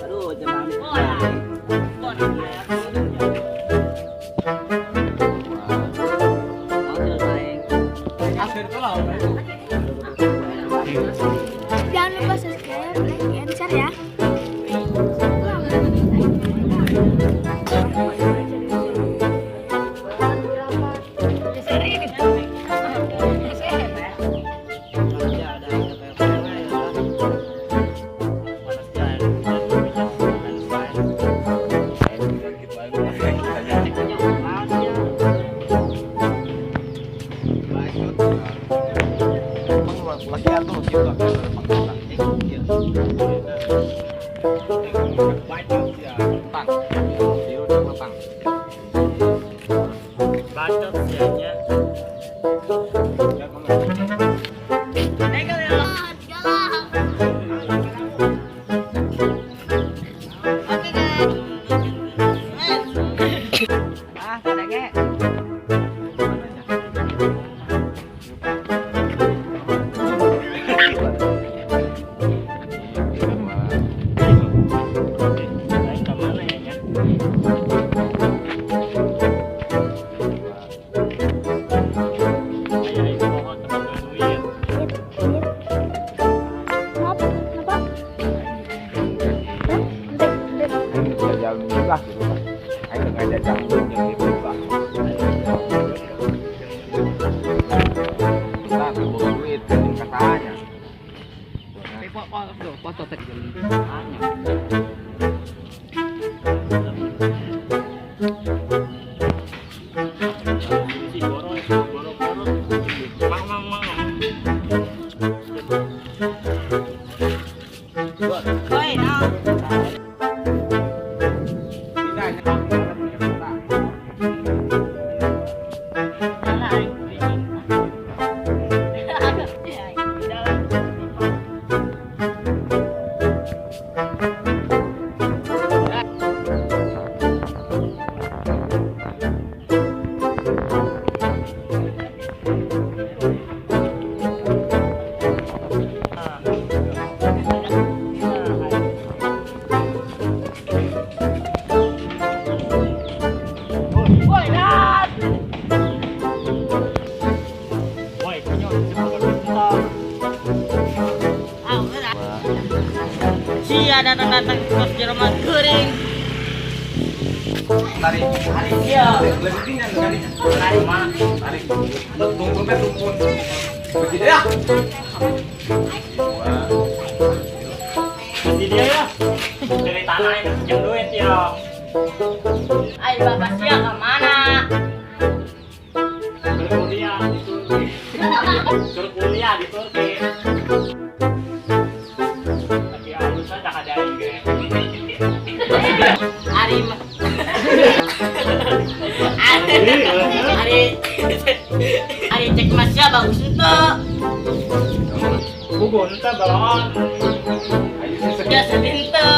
Aduh, jangan. Jangan lupa subscribe, like, and share ya. Sia datang-datang ke Jerman kering. Tarik. Iya. Tarik mana? Tarik. Tunggu tunggu. Begini ya. Di dia ya. Dari tanah itu jam duit ya. Ayo bapak sia ke mana? Kuliah di Turki. Suruh kuliah di Turki. Tapi alusan tak ada juga. Ari Ari Ari cek masya bagus itu. Bugun entah balon. Ya sedih ente.